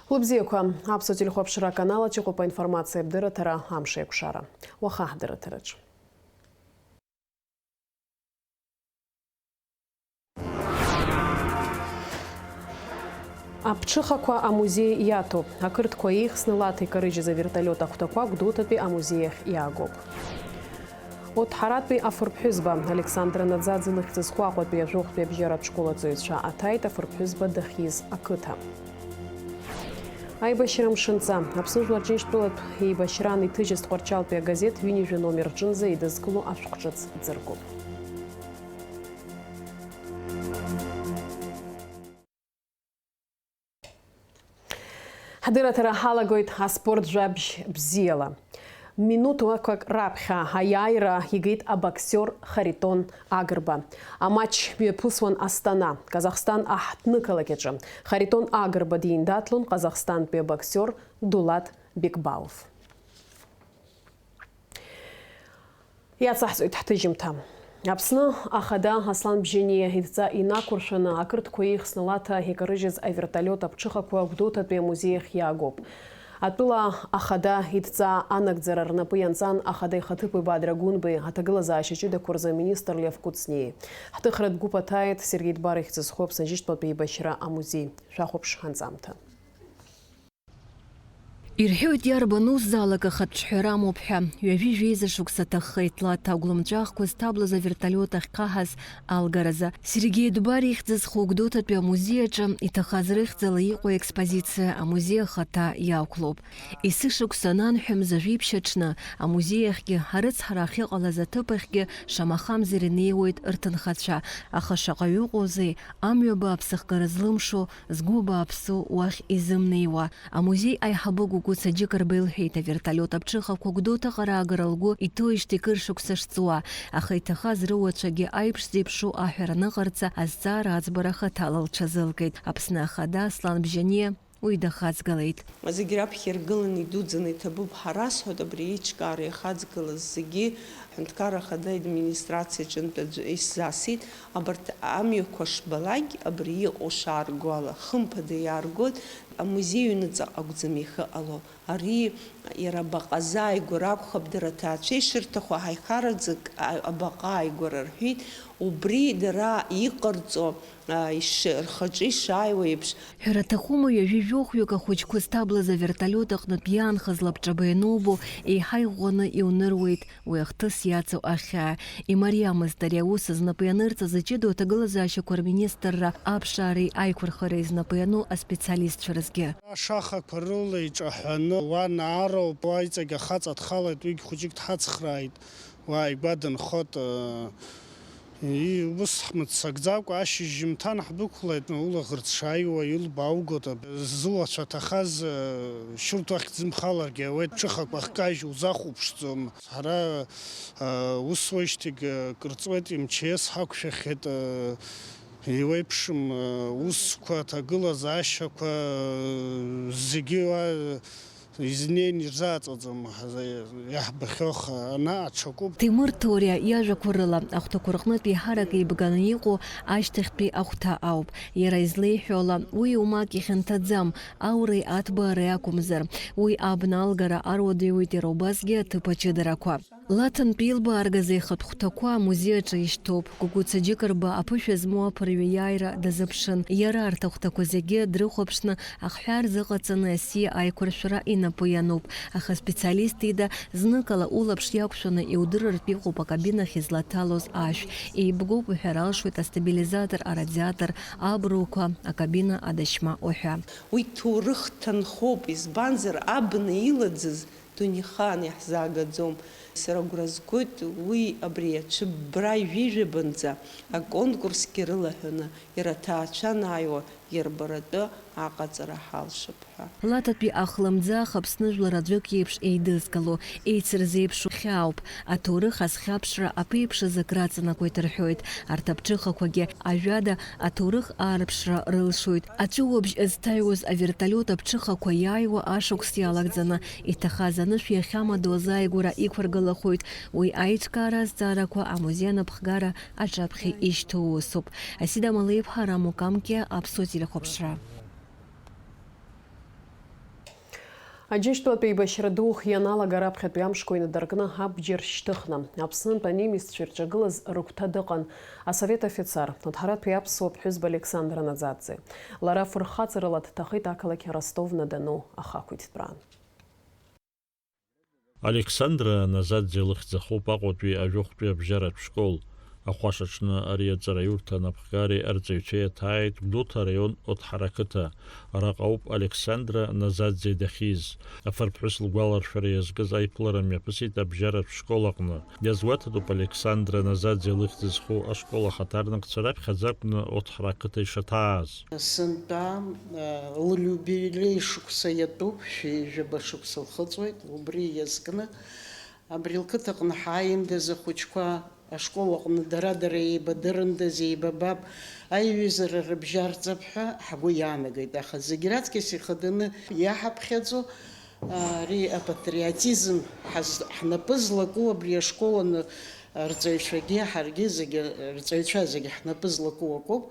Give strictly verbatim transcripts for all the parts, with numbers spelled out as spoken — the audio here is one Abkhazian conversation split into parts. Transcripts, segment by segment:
Лыбзиақәа, Аԥсуа телехәаԥшра аканал аҿы иҟоуп аинформациа абдырраҭара Амш еиқәшара. Уаха ҳдырраҭараҿ. Аԥҽыхақәа амузеи иаҭәоуп. Ақырҭқәа еихсны Лаҭа икарыжьыз аверталиот ахәҭақәа Гәдоуҭатәи амузеи ахь иаагоуп. Оҭҳаратәи афырԥҳәызба Александра Наӡаӡе лыхьӡ зху Аҟәатәи ажәохәтәи абжьаратә школ аҵаҩцәа аҭааит афырԥҳәызба дахьиз ақыҭа. Аибашьра мшынҵа. Аԥсны Жәлар Џьынџьтәылатә еибашьраан иҭыжьыз Тҟәарчалтәи агазеҭ ҩынҩажәа номер рҿынӡа еидызкыло ашәҟәҿыц ӡыргоуп. Ҳдырраҭара ҳалагоит аспорт жәабжь бзиала. Минуҭқәак раԥхьа аиааира игеит абоксиор Харитон Агрба. Аматч мҩаԥысуан Астана, Казахстан аҳҭнықалақь аҿы. Харитон Агрба дииндаҭлон Ҟазахстантәи абоксиор Дулат Бекбаув. Иацаҳҵоит ҳҭыжьымҭа. Аԥсны Ахада Аслан Бжьаниа идҵа инақәыршәаны, ақырҭқәа еихсны Лаҭа икарыжьыз аверталиот аԥҽыхақәа Гәдоуҭатәи амузеи ахь иаагоуп. Атәыла Ахада идҵа анагӡара рнапы ианҵан Ахада ихаҭыԥуаҩ Бадра Гәынбеи, аҭагылазаашьа ҷыдақәа рзы аминистр Лев Кәыҵниеи. Ҳҭыхратә гәыԥ аҭааит Сергеи Дбар ихьӡ зху Аԥсны Аџьынџьтәылатәи еибашьра амузеи. Шәахәаԥш ҳанҵамҭа. Ирҳәоит, иарбан усзаалак ахатә ҿҳәара амоуп ҳәа. Ҩажәи жәеиза шықәса ҭаххеит Лаҭа агәлымҵәахқәа зҭаблыз аверталиот ахькаҳаз алгаразы. Сергеи Дбар ихьӡ зху Гәдоуҭатәи амузеи аҿы иҭахаз рыхьӡала иҟоу аекспозициа амузеи ахаҭа иақәлоуп. Есышықәса ананҳәа мза жәиԥшь аҽны амузеи ахьгьы, арыцҳара ахьыҟалаз аҭыԥ ахьгьы шамахамзар инеиуеит рҭынхацәа, аха шаҟаҩы ыҟоузеи амҩа бааԥс ахгара злымшо, згәы бааԥсу уахь изымнеиуа. Амузеи аиҳабы Гәыгәыца Џьыкырба илҳәеит, аверталиот аԥҽыхақәа Гәдоуҭаҟа раагара лгәы иҭоуижьҭеи кыр шықәса шҵуа, аха иҭахаз рыуацәагьы аиԥш зеиԥшу аҳәара ныҟарҵа азҵаара аӡбара хаҭала лҽазылкит. Аԥсны Ахада Аслан Бжьаниа уи дахаҵгылеит. Зегь раԥхьа иргыланы идуӡӡаны иҭабуп ҳәа расҳәоит, абри аиҿкаара иахаҵгылаз зегьы, аҳәынҭқарра ахада администрациа аҿынтә аӡәы исзасит. Абарҭ амҩақәа шбалак, абри иҟоу шаарго ала, хымԥада иааргоит, амузеи аҩныҵҟа акәӡам иахьыҟало. Ари иара абаҟа азааигәара акәхап, дара аҭаацәа ишырҭаху, аҳаиҳараӡак а-, абаҟа ааигәара рҳәеит, убри дара иҟарҵо, а, иш-, рхаҿы ишааиуа еиԥш. Ҳәара аҭахума, ҩажәи жәохәҩык ахәыҷқәа зҭаблыз аверталиот аҟнытә иаанхаз лабҿаба ианубо, еиҳа иӷәӷәаны иуныруеит. Уи ахҭыс иаҵоу ахьаа имариамызт ари аус знапы ианырҵаз аҷыдоу аҭагылазаашьақәа рминистрра аԥшаареи аиқәырхареи знапы иану аспециалистцәа рзгьы. Ашахақәа рыла иҿаҳәаны уа наароуп, уа иҵегь ахаҵа дхалеит, уигь хәыҷык дҳацхрааит, уа ааигәа дынхот, ыы, и-, ус ҳмыццакӡакәа ашьыжьымҭан ҳдәықәлеит, улаӷырӡ шааиуа илбааугоит, зуацәа ҭахаз, ыы, шьурҭ уахь дзымхаларгьы ауеит, ҽыхақәа ахькажь узахәаԥшӡом. Ҳара, ус уеижьҭеигь, кыр ҵуеит, М Ч С ҳақәшәахьеит, еиуеиԥшым, усқәа, ҭагылазаашьақәа, зегьы уа изнеин ирзааҵаӡом, иаҳбахьоу, аха ана аҽакуп. Темыр Ҭориа иажәақәа рыла, ахәҭақәа рҟнытә еиҳарак еибганы иҟоу ашьҭахьтәи ахәҭа ауп. Иара излеиҳәо ала, уи иумак ихьанҭаӡам, ауреи аҭбаареи акәымзар. Уи абна алгара аруадаҩуеит иара убасгьы аҭыԥ аҷыдарақәа. Лаҭантәи илбааргаз аихатә хәҭақәа амузеи аҿы ишьҭоуп. Гәыгәыца Џьыкырба аԥышәа змоу аԥырҩы иааира дазыԥшын. Иара арҭ ахәҭақәа зегьы дрыхәаԥшны, ахҳәаа рзыҟаҵаны асиа аиқәыршәара инапы иануп. Аха аспециалист ида зныкала улаԥш иақәшәаны иудырыртә иҟоуп акабинахь излаҭалоз ашә. Еибгоуп уҳәар алшоит астабилизатор, арадиатор, абруқәа, акабина адашьма уҳәа. Уи ҭоурых ҭынхоуп, избанзар, абна илаӡыз дунеихаан иаҳзаагаӡом. Сара агәра згоит уи абри ацәыббра ҩажәижәабанӡа аконкурсгьы рылаҳәаны, иара аҭаацәа анааиуа, иарбаратәы аҟаҵара ҳалшап ҳәа. Лаҭатәи ахлымӡаах Аԥсны жәлар аӡәык иеиԥш еидызкыло, еицырзеиԥшу хьаауп. Аҭоурых азхьаԥшра аԥеиԥшыз акы раҵанакуеит рҳәоит. Арҭ аԥҽыхақәагьы ажәада аҭоурых аарԥшра рылшоит. Аҵәыуабжь зҭаҩуаз аверталиот аԥҽыхақәа иааиуа ашықәс иалагӡаны, иҭахаз анышә иахьамадоу азааигәара иқәыргылахоит. Уи аиҿкаара азҵаарақәа амузеи анапхгара аҿаԥхьа ишьҭоу усуп. Асида Малеиԥҳа, Рамо Камкиа, Аԥсуа телехәаԥшра. Аџьынџьтәылатә еибашьра ду ианалага раԥхьатәи амшқәа инадыркны абџьар шьҭыхны, Аԥснынтә анемеццәа ирҿагылаз рыгәҭа дыҟан асовет афицар, Оҭҳаратәи аԥсуа ԥҳәызба Александра Наӡаӡе. Лара фырхаҵарала дҭахеит ақалақь Ростов-на-Дону ахақәиҭтәраан. Александра Назаӡе лыхьӡ ахоуп Аҟәатәи ажәохәтәи абжьаратә школ. Ахәашаҽны ари аҵараиурҭа анапхгареи арҵаҩцәеи иаҭааит Гәдоуҭа араион Оҭҳара ақыҭа. Араҟа ауп Александра Назаӡе дахьиз. Афырԥҳәыс лгәаларшәара иазкыз аиԥылара мҩаԥысит абжьаратә школ аҟны. Иазгәаҭатәуп Александра Назаӡе лыхьӡ зху ашкол ахаҭарнакцәа раԥхьаӡа акәны Оҭҳара ақыҭа ишаҭааз. Сынтәа, э, лиубилеи шықәса иатәуп, шәи жәаба шықәса лхыҵуеит, убри иазкны абри лқыҭаҟны ҳааиндаз ахәыҷқәа ашкол аҟны дара-дара еибадырындаз, еибабап, аиҩызара рыбжьарҵап ҳәа ҳгәы иаанагеит, аха зегь раҵкьыс ихаданы иаҳаԥхьаӡо, ари апатриотизм ҳаз-, ҳнапы злаку абри ашкол аҟны рҵаҩцәагьы, ҳаргьы зегьы, рҵаҩцәа зегьы ҳнапы злаку акоуп.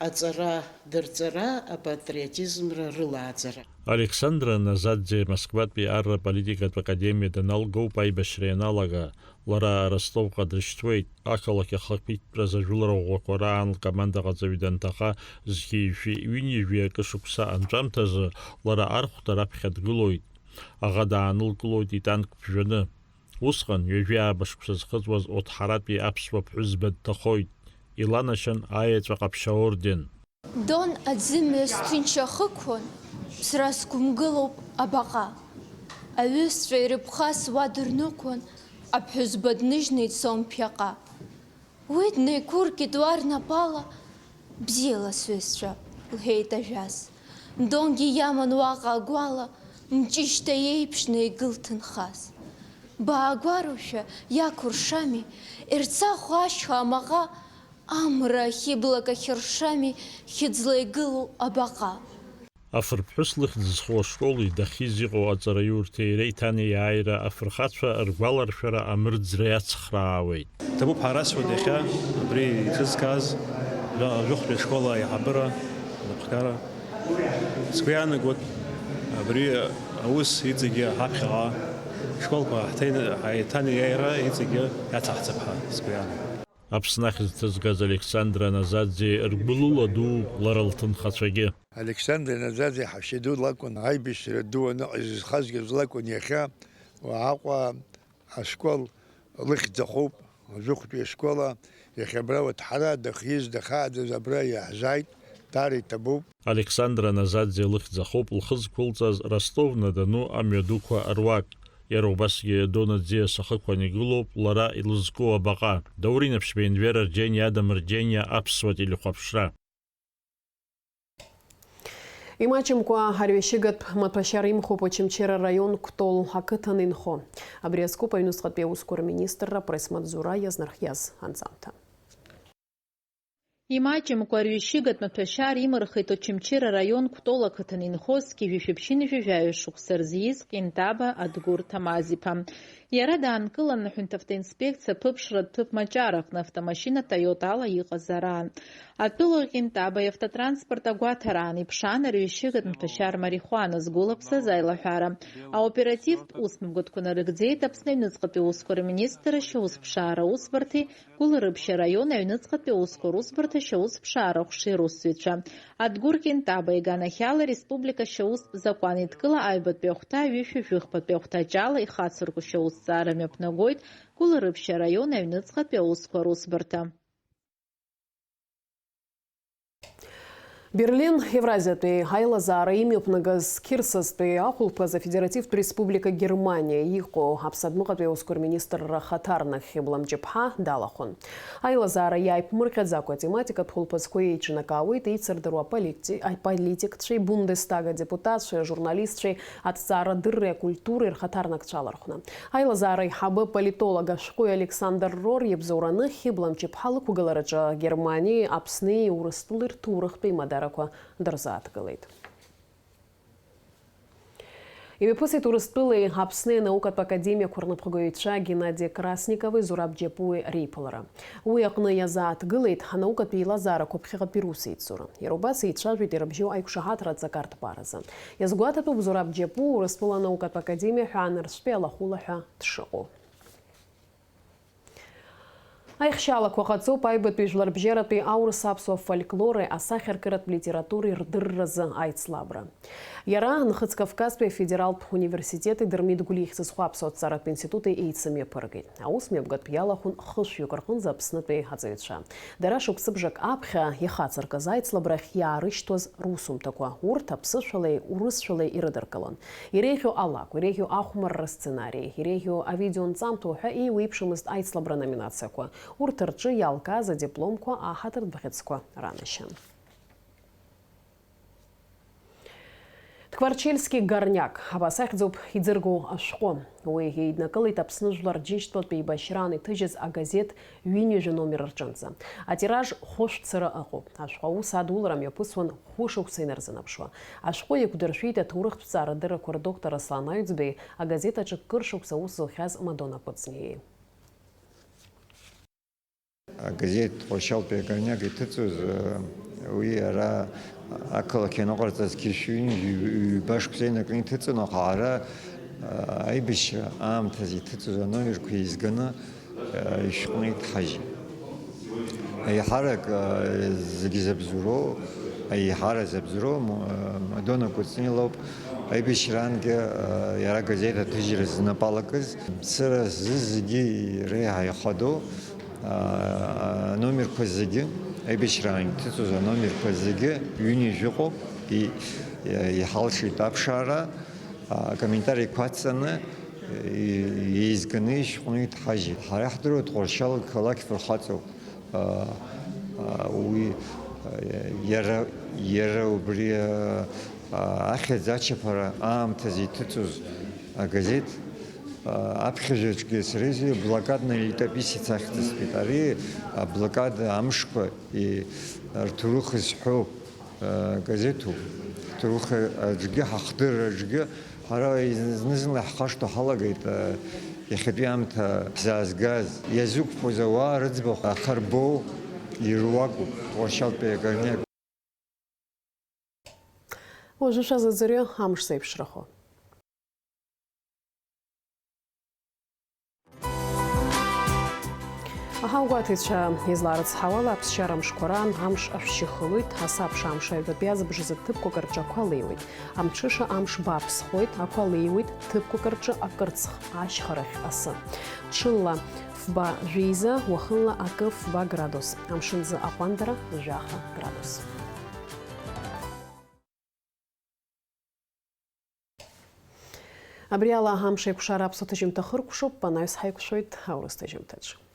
Аҵара, дырҵара, апатриотизмра рылааӡара. Александра Назаӡе Москватәи арра политикатә академиа даналгоуп аибашьра ианалага. Лара Ростовҟа дрышьҭуеит. Ақалақь ахақәиҭтәраз ажәылара ӷәӷәақәа раан лкомандаҟаҵаҩ данҭаха, зқьи жәшәи ҩынҩажәи акы шықәса анҵәамҭазы лара архәда раԥхьа дгылоит. Аӷа даанылкылоит итанк ԥжәаны. Усҟан, ҩажәи ааба шықәса зхыҵуаз Оҭҳаратәи аԥсуа ԥҳәызба дҭахоит. Иланашьан аеҵәа ҟаԥшь аорден. Дон аӡымҩас ҭынч ахықәан, сара сгәымгылоуп абаҟа. Аҩызцәа ирыԥхаз уа дырныҟәон, аԥҳәызба дныжьны ицон ԥхьаҟа. Уи днеиқәыркит уа рнапала, бзиала, сҩызцәа, лҳәеит ажәас. Донгьы иаман уаҟа агәала, мҷышьҭа иеиԥшны игылт нхас. Баагәароушәа иақәыршами, Ерцахә ашьха амаҟа, амра ахьыблак ахьыршами, хьыӡла игылоу абаҟа. Афырԥҳәыс лыхьӡ зху ашколи дахьиз иҟоу аҵараиурҭеи реиҭанеиааира афырхацәа ргәаларшәара амырӡра иацхраауеит. Ҭабуп ҳәа расҳәоит иахьа абри еицызкааз жәа-, жәохәтәи ашкол аиҳабыра анапхгара. Сгәы иаанагоит абри аус иҵегьы ҳаԥхьаҟа ашколқәа ҳҭеин-, ҳаиҭанеиааира иҵегьы иацаҳҵап ҳәа сгәы иаанагоит. Аԥсны ахьӡ ҭызгаз Александра Назаӡе ргәы лыладууп лара лҭынхацәагьы. Александр Наӡаӡе ҳашьа ду лакәын, аибашьра ду аныҟаз изхазгаз лакәын иахьа, Аҟәа ашкол лыхьӡ ахоуп, ажәохәтәи ашкола, иахьа абра Уаҭҳара дахьиз, дахьааӡаз абра иаҳзааит, даара иҭабуп. Александра Назаӡе лыхьӡ ахоуп лхы зқәылҵаз Ростов-на-Дону амҩадуқәа руак. Иара убасгьы Дона ӡиас ахықәан игылоуп лара илызку абаҟа. Даур Инаԥшьба, Енвер Арџьениа, Адам Арџьениа, аԥсуа телехәаԥшра. Имаҷымкәа арҩашьыгатә маҭәашьар имхуп Очамчыра араион Кәтол ақыҭан инхо. Абри азкуп аҩныҵҟатәи аусқәа рминистрра апресс-маҵзура иазнархиаз анҵамҭа. Имаҷымкәа арҩашьыгатә маҭәашьар имырхит Очамчыра араион Кәтол ақыҭан инхо зқьи жәшәи ԥшьынҩажәи жәаҩа шықәса рзы ииз Ҟинҭаба Адгәыр Ҭамаз-иԥа. Иара даанкылан аҳәынҭавтоинспекциа аԥыԥшратә ҭыԥ Маҷара аҟны автомашьына Toyota-ала иҟаз араан. Атәылаҩ Ҟинҭаба иавтотранспорт агәаҭараан иԥшаан арҩашьыгатә маҭәашьар марихуана згәылаԥсаз аилаҳәара. Аоперативтә усмҩаԥгатәқәа нарыгӡеит Аԥсны аҩныҵҟатәи аусқәа рминистрра ашьаусԥшаара усбарҭеи Гәылрыԥшь араион аҩныҵҟатәи аусқәа русбарҭа ашьаусԥшаара аҟәшеи русзуҩцәа. Адгәыр Ҟинҭаба иганахьала ареспублика ашьаус закәан еидкыла аҩбатәи ахәҭа, ҩышәи жәыхԥатәи ахәҭаҷ ала ихацырку шьаусҭҵаара мҩаԥнагоит Гәылрыԥшь араион аҩныҵҟатәи аусқәа русбарҭа. Берлин Евразиатәи аилазаара имҩаԥнагаз Қьырсазтәи ахәылԥаз Афедеративтә Республика Германиа иҟоу Аԥсадмыҟатәи аусқәа рминистрра ахаҭарнак Хьыбла Мҷыԥҳа далахәын. Аилазаара иааиԥмырҟьаӡакәа атематикатә хәылԥазқәа еиҿнакаауеит еицырдыруа аполити-, аполитикцәеи Бундестаг адепутатцәеи ажурналистцәеи аҭҵаарадырреи акультуреи рхаҭарнакцәа алархәны. Аилазаара аиҳабы аполитолог ашәҟәыҩҩы Александр Рор иабзоураны Хьыбла Мҷыԥҳа лықәгылараҿы Германиеи Аԥсни Урыстәылеи рҭоурыхтә еимадарақәа дырзааҭгылеит. Имҩаԥысит Урыстәылеи Аԥсни анаукатә академиақәа рнапхгаҩцәа Геннади Красникови Зураб Џьапуи реиԥылара. Уи аҟны иазааҭгылеит анаукатә еилазаарақәа ԥхьаҟатәи русеицура. Иара убас еицәажәеит ирыбжьоу аиқәшаҳаҭра аҵакы арҭбааразы. Иазгәаҭатәуп Зураб Џьапу Урыстәыла анаукатә академиа ҳәаа нырцәтәи алахәылаҳәа дшыҟоу. Аихшьаалақәа ҟаҵоуп аҩбатәи жәларбжьаратәи аурыс-аԥсуа фольклори асахьаркыратә литературеи рдырразы аицлабра. Иара Нхыҵ Кавказтәи афедералтә университети Дырмит Гәлиа ихьӡ зху аԥсуа ҭҵааратә институти еицымҩаԥыргеит. Аусмҩаԥгатә иалахәын хышәҩык рҟынӡа Аԥснытәи аҵаҩцәа. Дара шықәсыбжак аԥхьа ихацыркыз аицлабрахь иаарышьҭуаз русумҭақәа, урҭ аԥсышәалеи урысшәалеи ирыдыркылон. Иреиӷьу алакә, иреиӷьу ахәмарра сценари, иреиӷьу авидеонҵамҭа уҳәа еиуеиԥшымызт аицлабра номинациақәа. Урҭ рҿы иалкааз адипломқәа аҳаҭыртә бӷьыцқәа ранашьан. Тҟварчельски горняк, абас ахьӡуп иӡыргоу ашәҟәы. Уи еиднакылеит Аԥсны Жәлар Џьынџьтәылатә еибашьраан иҭыжьыз агазеҭ ҩынҩажәа номер рҿынӡа. Атираж хәышә цыра ыҟоуп. Ашәҟәы аус адулара мҩаԥысуан хәышықәса инарзынаԥшуа. Ашәҟәы еиқәдыршәеит аҭоурыхтә ҭҵаарадыррақәа рдоктор Аслан Аҩӡбеи агазеҭ аҿы кыр шықәса аус зылхьаз Мадона Кәыҵниеи. Агазеҭ Тҟәарчалтәи агарниак иҭыҵуаз, уи ара ақалақь ианыҟарҵаз қьышәи ҩба шықәса инаркны иҭыҵуан, аха ара аибашьра аамҭазы иҭыҵуаз аномерқәа еизганы ишәҟәны иҭҳажьит. Еиҳарак зегьы забзоуроу, еиҳара забзоуроу Ма-, Мадона Кәыҵниа лоуп. Аибашьраангьы иара агазеҭ аҭыжьра знапы алакыз, сара зызегьы реиҳа ихадоу, аа, аномерқәа зегьы, аибашьраан иҭыҵуаз аномерқәа зегьы ҩынҩажәа ыҟоуп, и-, иҳалшеит аԥшаара, акомментариақәа адҵаны, и-, еизганы ишәҟәны иҭҳажьит. Ҳара иаҳдыруа Тҟәарчал қалақь фырхаҵоуп. Аа, аа, уи, аа, иара, иара убри, аа, ахьӡ ачаԥара аамҭазы иҭыҵыз агазеҭ, аа, аԥхьажәаҿгьы сара изы блокадная летописец ахьӡ зҭеит. Ари аблокада амшқәа и-, рҭоурых зҳәоу, аа, газеҭуп. Ҳҭоурых аҿгьы, ҳахдырра аҿгьы ҳара зны-зынла иаҳхашҭуа ҳалагеит, иахьатәи аамҭа ҳзаазгаз, иазықәԥоз ауаа рыӡбахә ахарбоу ируакуп, Тҟәарчалтәи агарниак. Уажәы шәазыӡырҩы амш зеиԥшрахо. Аҳауагәаҭаҩцәа изларыцҳауала, аԥсшьара мшқәа раан амш ашәшьы хылоит, асабша амш аҩбатәи азыбжазы ҭыԥқәак рҿы ақәа леиуеит, амҽыша амш бааԥсхоит, ақәа леиуеит, ҭыԥқәак рҿы акырцх, ашьхарахь асы. Ҽынла фба жәеиза, уахынла акы фба градус, амшынӡы аҟәандара жәаха градус. Абри ала амш еиқәшара аԥсуа ҭыжьымҭа хыркәшоуп, анаҩс ҳаиқәшәоит аурыс ҭыжьымҭаҿ.